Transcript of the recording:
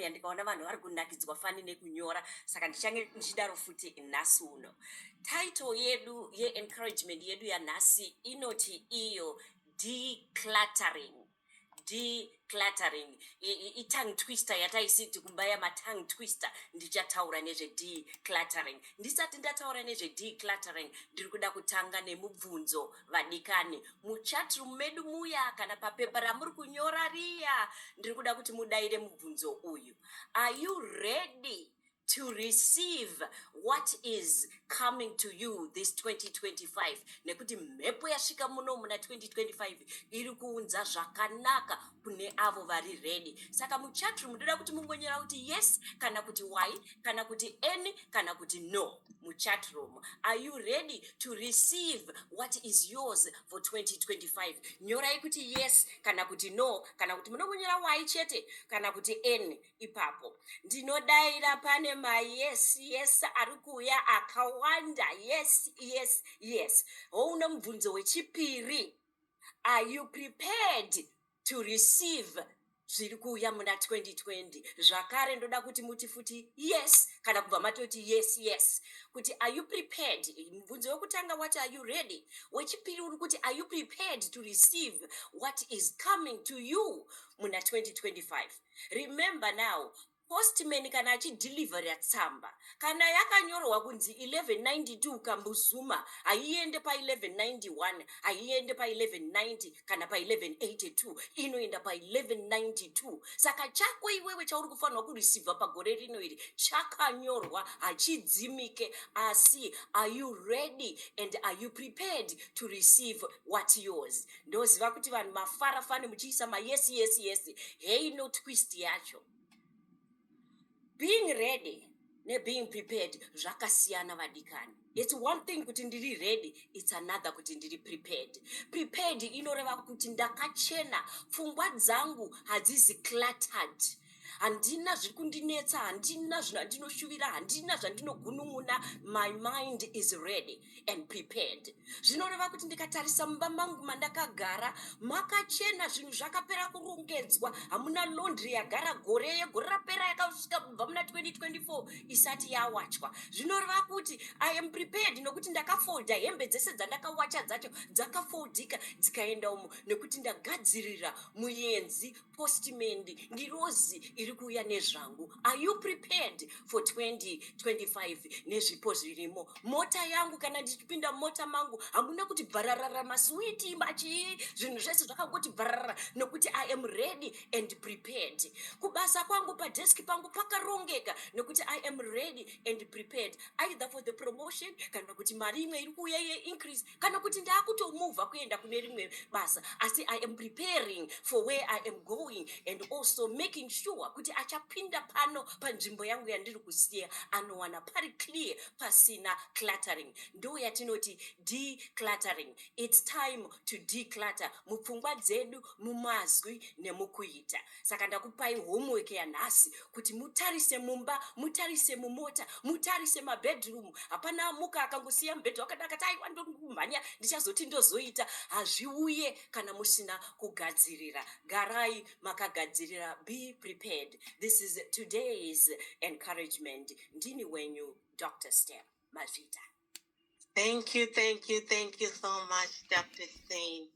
Yandikaona vanhu vari kunakidzwa fani nekunyora, saka ndichange ndichidaro futi nhasi uno. Title yedu yeencouragement yedu yanhasi inoti iyo decluttering. Decluttering itongue twister yataisiti kumba yamatongue twister. Ndichataura nezvedecluttering. Ndisati ndataura nezvedecluttering, ndiri kuda kutanga nemubvunzo. Vadikani, muchatroom medu muya kana papepa ramuri kunyora riya, ndiri kuda kuti mudayire mubvunzo uyu: Are you ready to receive what is coming to you this 2025? Nekuti mhepo yasvika muno muna 2025 iri kuunza zvakanaka kune avo vari ready. Saka muchatroom ndoda kuti mungonyora kuti yes kana kuti y kana kuti n kana kuti no muchatroom. Are you ready to receive what is yours for 2025? Nyorai kuti yes kana kuti no, kana kuti munongonyora y chete kana kuti n ipapo. Ndinodayira pane mayes, yes ari kuuya akawanda. Yes. Houno mubvunzo wechipiri: Are you prepared to receive zviri kuuya muna 2020? Zvakare ndoda kuti muti futi yes kana kubva matoti yes, kuti are you prepared? Mubvunzo wekutanga wati, "Are you ready?" Wechipiri uri kuti, "Are you prepared to receive what is coming to you muna 2025?" Remember now, postman kana achidhilivhera tsamba, kana yakanyorwa kunzi 1192 Kambuzuma, haiende pa1191, haiende pa1190 kana pa1182, inoenda pa1192. Saka chako iwewe chauri kufanirwa kureceiva pagore rino iri chakanyorwa, hachidzimike. Asi are you ready and are you prepared to receive what yours? Ndoziva kuti vanhu mafarafani muchiisa mayes, yes. Hei, no twist yacho: being ready nebeing prepared zvakasiyana, vadikani. It's one thing kuti ndiri ready, it's another kuti ndiri prepared. Prepared inoreva kuti ndakachena, pfungwa dzangu hadzizi cluttered, handina zviri kundinetsa, handina zvandinoshuvira, handina zvandinogunun'una. My mind is ready and prepared. Zvinoreva kuti ndikatarisa mumba mangu mandakagara, makachena, zvinhu zvakapera kurongedzwa, hamuna laundry yagara gore yegore rapera yakasvika kubva muna 2024 isati yawachwa. Zvinoreva kuti I am prepared nokuti ndakafolda hembe dzese dzandakawacha dzacho, dzakafoldika dzikaenda umo, nekuti ndagadzirira muenzi, postman, ngirozi iri kuuya nezvangu. Are you prepared for 2025 nezvipo zvirimo? Mota yangu, kana ndichipinda mumota mangu, hamuna kuti bhararara maswiti, machii, zvinhu zvese zvakangoti bhararara, nokuti I am ready and prepared. Kubasa kwangu, padeski pangu pakarongeka, nokuti I am ready and prepared either for the promotion, kana kuti mari imwe iri kuuya yeincrease, kana kuti ndaakutomuvha kuenda kune rimwe basa. Asi I am preparing for where I am going and also making sure kuti achapinda pano panzvimbo yangu yandiri kusiya anowana pari clear, pasina cluttering. Ndo yatinoti decluttering. It's time to declutter mupfungwa dzedu, mumazwi nemukuita. Saka ndakupai homework yanhasi kuti mutarise mumba, mutarise mumota, mutarise mabedroom. Hapana amuka akangosiya mubhedha wakadai akati, "Aiwa, ndokumhanya, ndichazoti ndozoita." Hazviuye kana musina kugadzirira. Garai makagadzirira. Be prepared. This is today's encouragement. Ndini wenyu Dr Stem. Mazvita. Thank you, thank you, thank you so much, Dr. Singh.